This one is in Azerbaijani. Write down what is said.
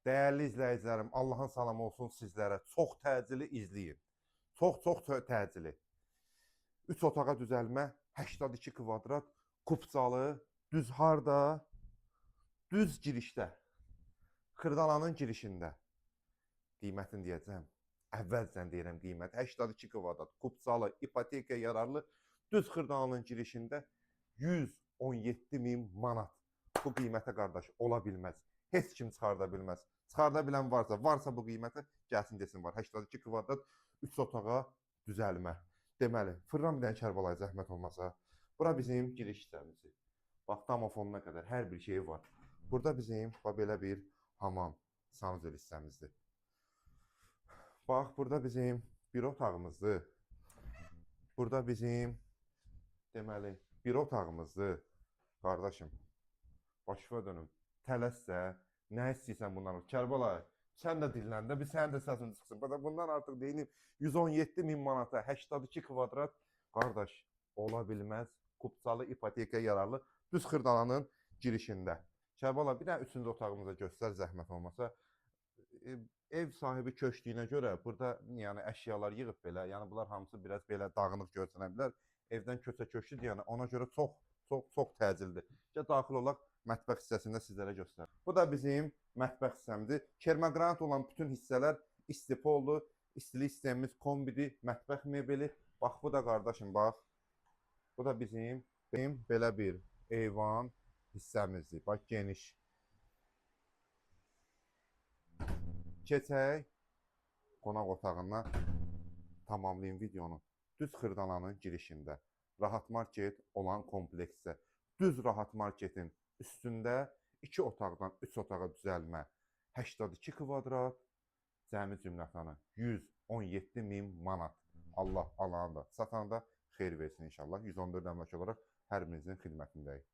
Dəyərli izləyicilərim, Allahın salamı olsun sizlərə. Çox təcili izləyin. Çox-çox təcili. 3 otağa düzəlmə, 82 kvadrat, kupçalı, düz harda? Düz girişdə. Xırdalanın girişində. Qiymətini deyəcəm. Əvvəlcən deyirəm qiymət. 82 kvadrat, kupçalı, ipoteka yararlı, düz Xırdalanın girişində 117 min manat. Bu qiymətə qardaş ola bilməz. Heç kim çıxarda bilməz. Çıxarda bilən varsa, varsa bu qiymətə gəlsin desin var. 82 kvadrat 3 otağa düzəlmə. Deməli, fırlan bir dənə Kərbəlayı zəhmət olmasa. Bura bizim giriş hissəmizdir. Bax, damofonuna qədər hər bir şeyi var. Burada bizim bax belə bir hamam, sanuzel hissəmizdir. Bax, burada bizim bir otağımızdır. Burada bizim deməli bir otağımızdır. Qardaşım, başına dönüm. Tələssə, nə istəyirsən bundan? Kərbəlayı, sən də dinlən də, bir sənin də səsin çıxsın. Bax, bundan artıq deyilim 117 min manata 82 kvadrat qardaş ola bilməz. Kupçalı ipoteka yararlı düz Xırdalanın girişində. Kərbəlayı, bir dənə üçüncü otağımıza göstər zəhmət olmasa. Ev sahibi köçdüyünə görə burada yəni əşyalar yığıb belə, yəni bunlar hamısı biraz belə dağınıq görsənə bilər. Evdən köçə köçdü, yəni ona görə çox çox çox təcildir. Gəl daxil olaq mətbəx hissəsində sizlərə göstərim. Bu da bizim mətbəx hissəmizdir. Kermaqranit olan bütün hissələr istipoldur. İstilik sistemimiz kombidir, mətbəx mebeli. Bax bu da qardaşım, bax. Bu da bizim belə bir eyvan hissəmizdir. Bax geniş. Keçək qonaq otağına, tamamlayım videonu. Düz Xırdalanın girişində Rahat Market olan kompleksdə, düz Rahat Marketin üstündə 2 otaqdan 3 otağa düzəlmə 82 kvadrat, cəmi cümlətanı 117 min manat. Allah alana da, satana da xeyir versin inşallah. 114 əmlak olaraq hər birinizin xidmətindəyik.